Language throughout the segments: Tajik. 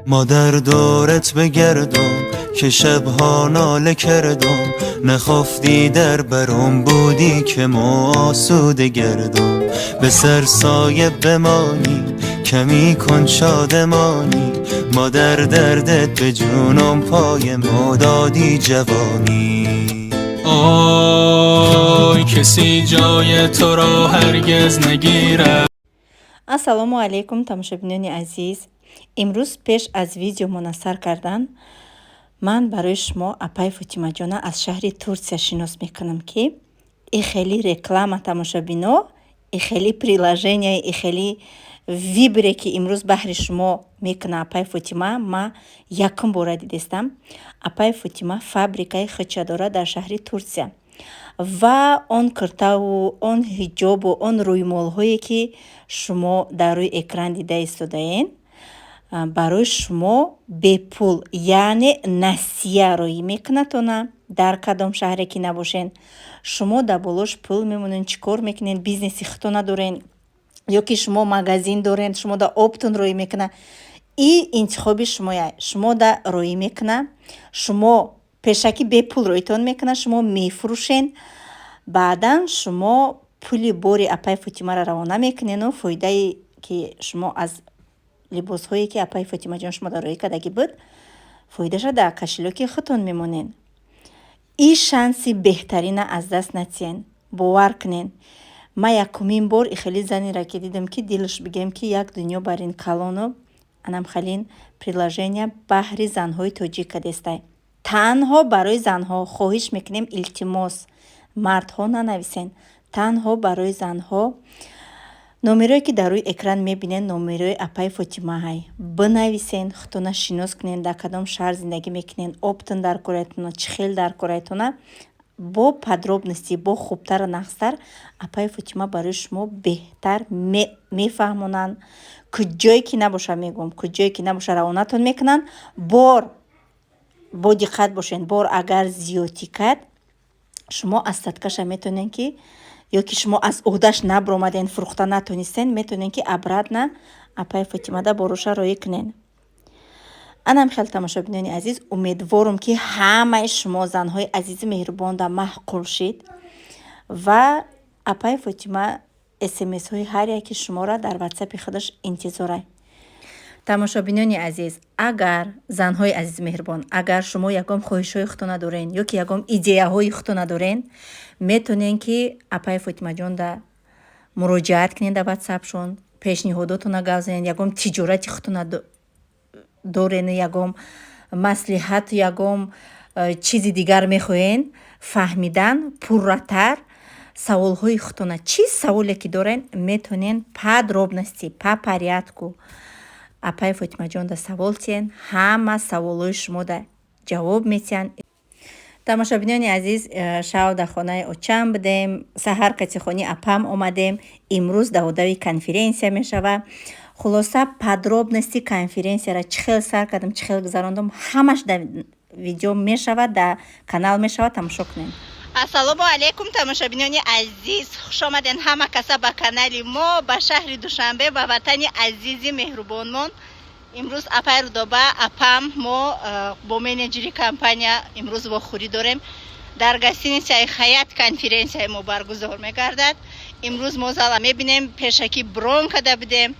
مادر دورت بگردم که شبها ناله کردم، نخفتی در برم بودی که مو آسوده گردم. به سر سایه بمانی، کمی کن شادمانی، مادر دردت به جونم، پای مو دادی جوانی. آی، کسی جای تو را هرگز نگیرد. Ассалому алайкум, тамошобинони азиз! Имрӯз пеш аз видеомона сар кардан ман барои шумо апаи Фотимаҷона аз шаҳри Турсия шинос мекунам, ки и хели реклама, тамошобино, и хели приложение, и хели выборе, ки имрӯз баҳри шумо мекуна апаи Фотима, ма якум бора дидестам. Апаи Фотима фабрикаи худша дорад дар шаҳри Турсия ва он киртаву он ҳиҷобу он рӯймолҳое, ки шумо дар рӯи экран дида истодаен, барои шумо бепул, яъне насия роӣ мекунад. Она дар кадом шаҳре ки набошен, шумо дар болош пул мемонед. Чӣ кор мекунед? Бизнеси худто надорен ё ки шумо магазин дорен, шумо да оптом роӣ мекунад, и интихоби шумоя. Шумо да роӣ мекунад, шумо пешакӣ бепул роитон мекунад, шумо мефурӯшен, баъдан шумо пули бори апаи Фотимаро равона мекунену фоидае, ки шумо аз либосҳое, ки апаи Фотимаҷон шумо дар роӣ кардагӣ буд, фоидаша дар кошелёки худтон мемонед. И шанси беҳтарина аз даст натиҳен. Бовар кунен, ман якумин бор и хели занеро ки дидам, ки дилаш, бигем, ки як дунё бар ин калону анам халин приложения баҳри занҳои тоҷик кадестай. Танҳо барои занҳо, хоҳиш мекунем, илтимос, мардҳо нанависен, танҳо барои занҳо. Номерое, ки дар рӯи экран мебинед, номерои апаи Фотимаҳай. Бинависен, худтона шинос кунед, дар кадом шаҳр зиндагӣ мекунед, оптом дар кораятона, чӣ хел дар кораятона, бо подробности, бо хубтару нағзтар апаи Фотима барои шумо беҳтар мефаҳмонанд. Куҷое ки набоша, мегӯм, куҷое ки набоша, равонатон мекунанд. Бор бо диққат бошед, бор агар зиёдтӣ кард, шумо остаткаша метавонед ки, ё ки шумо аз уҳдаш набаромаден, фурӯхта натонистен, метавонед, ки обратно апаи Фотимада боруша роӣ кунед. Анам хел, тамошобинони азиз, умедворум, ки ҳамаи шумо, занҳои азизи меҳрубонда, маъқул шид ва апаи Фотима смсҳои ҳар яки шуморо дар ватсапи худаш интизорай. Тамошобинони азиз, агар, занҳои азизи меҳрубон, агар шумо ягон хоҳишҳои худтона дорен ё ки ягон идеяҳои худтона дорен, метавонед, ки апаи Фотимаҷонда муроҷиат кунед, дар ватсапшон пешниҳодотона гап занед. Ягон тиҷорати худтона дорен, ягон маслиҳату ягон чизи дигар мехоҳен фаҳмидан, пурратар саволҳои худтона, чӣ саволе ки дорен, метавонен подробности, по порядку апаи Фотимаҷонда савол тиҳен, ҳама саволҳои шумода ҷавоб метиҳанд. Тамошобинони азиз, шав дар хонаи очам будем, саҳар катихони апам омадем. Имрӯз даводави конференсия мешава. Хулоса, подробности конференсияра чӣ хел сар кардам, чӣ хел гузарондам, ҳамаш дар видео мешавад, дар канал мешавад, тамошо кунед. Ассалому алайкум, тамошобинони азиз! Хушомаден ҳама каса ба канали мо, ба шаҳри Душанбе, ба ватани азизи меҳрубонмон. Имрӯз апаи Рудоба, апам, мо бо менеҷери компания имрӯз вохӯрӣ дорем. Дар гостиницаи Хаят конференсияи мо баргузор мегардад. Имрӯз мо зала мебинем, пешакӣ бронь карда будем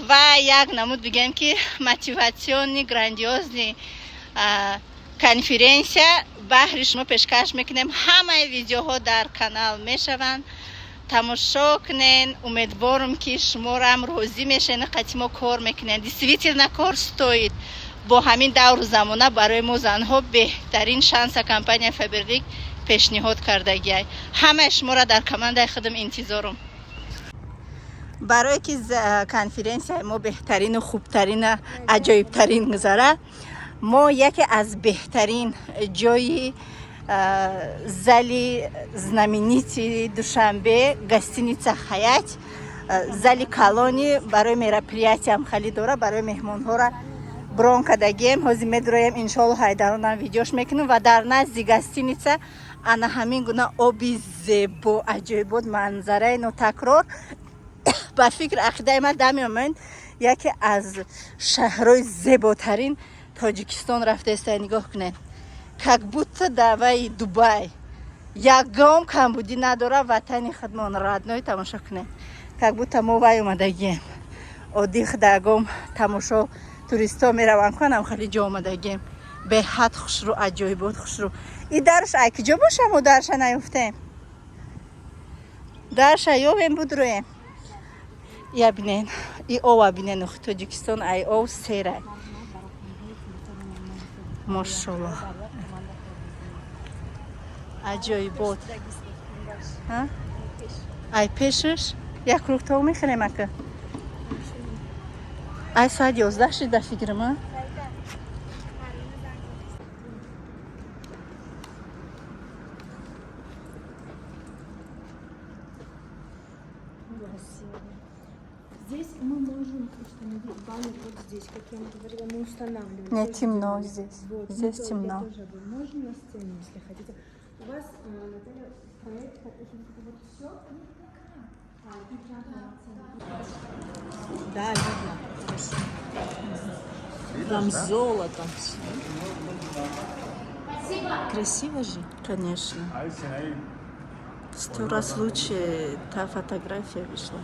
ва як намуд, бигем, ки мотивационный, грандиозный конференсия баҳри шумо пешкаш мекунем. Ҳамаи видеоҳо дар канал мешаванд, тамошо кунен. Умедворум, ки шуморам розӣ мешавед, қати мо кор мекунен. Действительно, кор стоит. Бо ҳамин давру замона барои мо занҳо беҳтарин шанса компания Фаберлик пешниҳод кардагиай. Ҳамаи шуморо дар командаи худам интизорум. Барое ки конференсияи мо беҳтарину хубтарина, аҷоибтарин гузара, мо яке аз беҳтарин ҷои, зали знаменитый Душанбе, гостиница Хаят, зали калони барои мероприятиям хали дора, барои меҳмонҳоро бронь кардагием. Ҳозир медуроем, иншоалло, ҳайдаронам видеош мекунем. Ва дар назди гостиница ана ҳамин гуна оби зебо, аҷоибот, манзараи нотакрор. Ба фикр, ақидаи ман, дами момент Яке аз шаҳрҳои зеботарин Тоҷикистон рафтаеста. Нигоҳ кунед, как будто даваи Дубай, ягон камбудӣ надора. Ватани худмон, родной, тамошо кунед, как будто мо вай омадагием, оддӣ худагом тамошо, туристҳо мераванд, кунам хеле ҷо омадагием. Беҳад хушрӯ, аҷоибот хушрӯ. И дарш ай киҷо боша? Мо дарша наёфтем, дарша ёвем, будроем. Я бинен, и ова бинен. Охи, Тоҷикистон ай ов серай, мошалло, аҷоибот. Ай пешаш як круг то мехӯрем, ака. Ай соат 11 шид ба фикрам, а? Красиво. Здесь мы можем установить баннер вот здесь, как я вам говорила, мы устанавливаем. Не Тоже темно делали. Здесь. Вот, ну, Здесь то, темно. Я тоже говорю, можно на сцене, если хотите. У вас, Наталья, проект, вот все. А, и правда на сцене. Да, видно. Там золото. Красиво же. Конечно. Сто раз лучше та фотография вышла.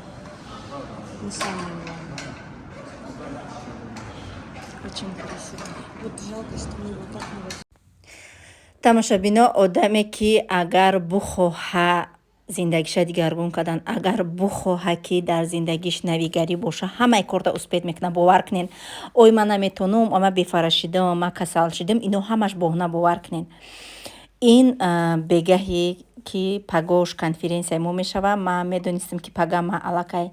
Не самое главное. Очень красиво. Вот жалко, что мы вот так не Тамошобино, одаме ки агар бухоҳа зиндагиша дигаргун кардан, агар бухоҳа, ки дар зиндагиш навигарӣ боша, ҳамаи корда успеть мекунад. Бовар кунен, ой, ман наметонам, ма бефара шидам, ма касал шидам, ино ҳамаш боҳна. Бовар кунен, ин бегаҳе ки пагош конференсияи мо мешава, ман медонистам, ки пага ман аллакай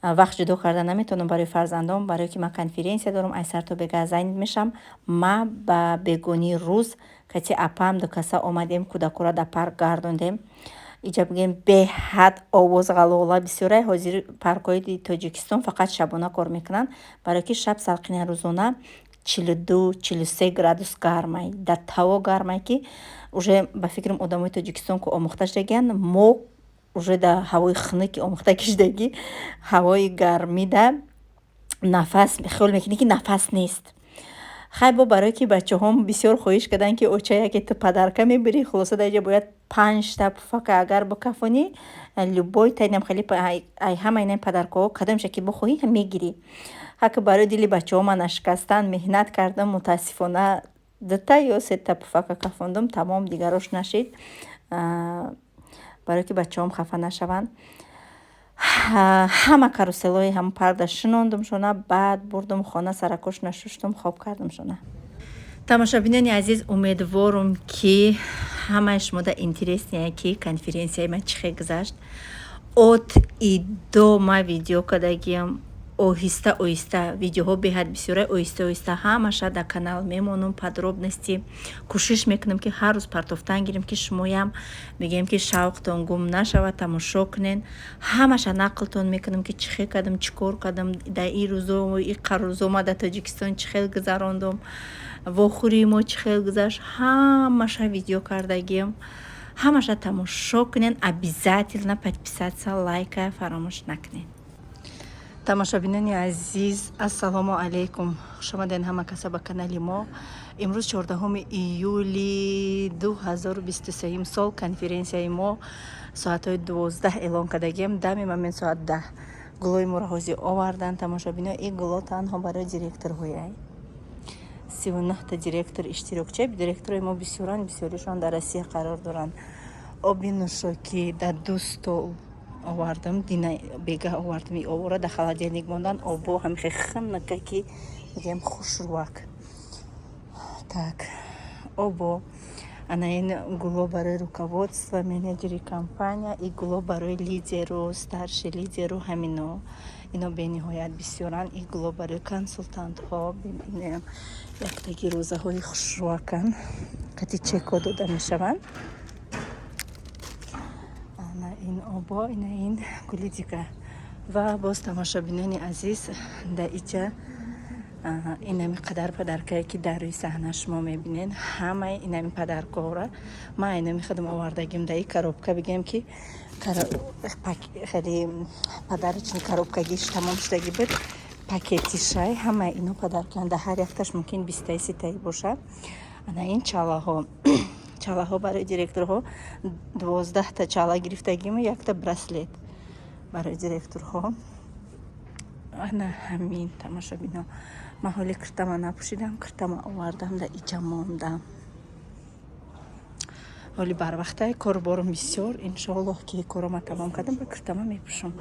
вақт ҷудо карда наметавонам барои фарзандом, барое ки ман конференсия дорам, ай сар то бегаҳ занят мешавам. Ма ба бегонии рӯз кати апам ду каса омадем, кӯдакора дар парк гардондем. Иҷа бигем, беҳад овоз, ғалола бисёрай. Ҳозир паркҳои Тоҷикистон фақат шабона кор мекунанд, барое ки шаб салқина. Рӯзона 42, 43 градус гармай, дар таво гармай, ки уже ба фикрам одамои Тоҷикистон ку омӯхта шудагиянд. Мо уже дар ҳавои хунуки омӯхта кишидагӣ, ҳавои гармида нафас хиёл мекунӣ, ки нафас нест. Хай, бо барое ки бачаҳом бисёр хоҳиш карданд, ки оча, яке ту подарка мебирӣ. Хулоса, дар иҷа бояд панҷта пуфака агар бикафонӣ, любой тайнам хеле ай ҳама инаи подаркаҳо кадомша ки бихоҳӣ, мегирӣ. Ҳаки барои дили бачаҳо ман нашикастан меҳнат кардам. Мутаассифона, дута ё сета пуфака кафондум, тамом, дигарош нашид, барое ки бачаҳом хафа нашаванд. Ҳама каруселҳои ҳамон парда шинондум шона, баъд бурдум хона, саракошона шуштум, хоб кардум шона. Тамошобинони азиз, умедворум, ки ҳамаи шумода интересный, ки конференсияи ман чӣ хел гузашт. От и до ма видео кардагиам, оҳиста оҳиста видеоҳо беҳад бисёра, оҳиста оҳиста ҳамаша дар канал мемонам. Подробности кӯшиш мекунам, ки ҳар рӯз партофтан гирем, ки шумоям мегӯем, ки шавқтон гум нашавад, тамошо кунен. Ҳамаша нақлтон мекунам, ки чӣ хел кардам, чӣ кор кардам дар ин рӯзо, ин рӯзо ма дар Тоҷикистон чӣ хел гузарондум, вохӯрии мо чӣ хел гузашт, ҳамаша видео кардагиам. Ҳамаша тамошо кунен, обязательно подписаться, лайка фаромӯш накунед. Тамошобинони азиз, ассалому алайкум, хушомаден ҳама каса ба канали мо. Имрӯз 14 июли 2023 сол. Конференсияи мо соатҳои 12 эълон кардагием, дами момент соат 10 гулои моро ҳозир овардан. Тамошобино, ин гуло танҳо барои директорҳояй, 39-та директор иштирокчи. Директорои мо бисёранд, бисёришон дар Россия қарор доранд. Оби нӯшокӣ дар ду стол овардам, дина бегаҳ овардам. И обора дар холодильник мондан, обо ҳамихе хинака, ки мегӯям, хушрӯак. Так, обо, ана ин гуло барои руководство, менеҷери компания, и гуло барои лидеру, старший лидеру, ҳамино ино бениҳоят бисёранд. И гуло барои консултантҳо, яктаги рӯзаҳои хушрӯакан, қати чеко дода мешаванд. Ана ин обо, ина ин гули дигар. Ва боз, тамошобинони азиз, дар иҷа инами қадар подаркае, ки дар рӯи саҳна шумо мебинед, ҳамаи инами подаркаҳоро ман инами худам овардагим дар и коробка. Бигем, ки хеле подарочный коробкагиш тамом шудагӣ буд. Пакетишай ҳамаи ино подарканда, ҳар якташ мумкин 20-таи, 30-таи бошад. Ана ин чалаҳо, чалаҳо барои директорҳо, 12-та чала гирифтагиму якта браслет барои директорҳо. Ана ҳамин, тамошобино. Ман ҳоли киртама напӯшидам, киртама овардам, да иҷа мондам. Ҳоли барвақтай, корборум бисёр. Иншоаллоҳ, ки корома тамом кардам, ба киртама мепӯшам.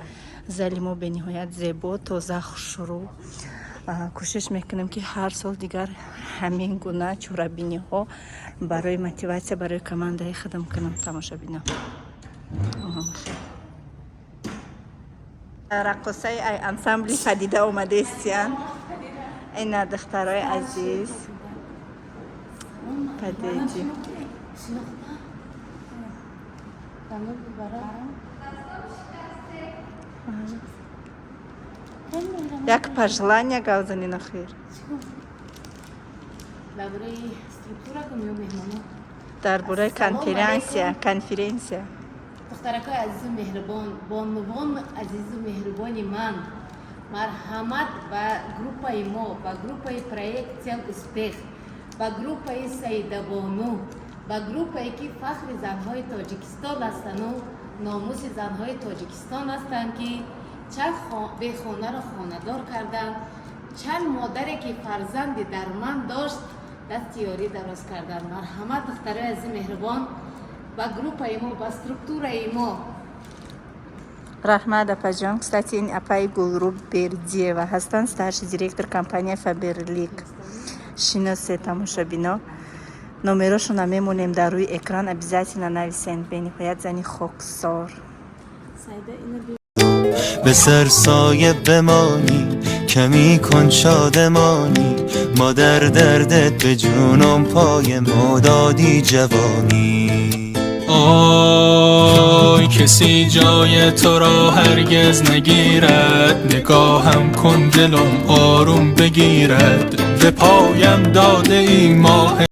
Зали мо бениҳоят зебо, тоза, хушрӯ. Кӯшиш мекунем, ки ҳар сол дигар ҳамин гуна чорабиниҳо барои мотиватсия барои командаи худам кунам, тамошобино. Раққосаи ай ансамбли «Падида» омадестиян. Ина духтарои азиз, падеди. Шинохта? Дандон бибарам. Як пожелания гавзани нахир. Дар бораи структура кун ё меҳмоно? Дар бораи конференсия. Духтаракои азизу меҳрубон, бонувону азизу меҳрубони ман, марҳамат ба группаи мо, ба группаи проект «Цель успех», ба группаи Саидабону, ба группае, ки фахри занҳои Тоҷикистон ҳастану номуси занҳои Тоҷикистон ҳастанд, ки чанд бехонаро хонадор карданд, чанд модаре, ки фарзанди дарманд дошт, дасти ёрӣ дароз карданд. Марҳамат, духтарои азизи меҳрубон, ба группаи мо, ба структураи мо. Раҳмат, апаҷон. Кстати, ин апаи Гулрӯ Бердиева ҳастанд, старший директор компания «Фаберлик». Шиносе, тамошобино. Номерошона мемонем дар рӯи экран, обязательно нависен. Бениҳоят зани хоксор. به سر سایه بمانی، کمی کن شادمانی. مادر دردت به جونم، پای ما دادی جوانی. آی، کسی جای تو را هرگز نگیرد. نگاهم کن، دلم آروم بگیرد. به پایم داده ای ماه.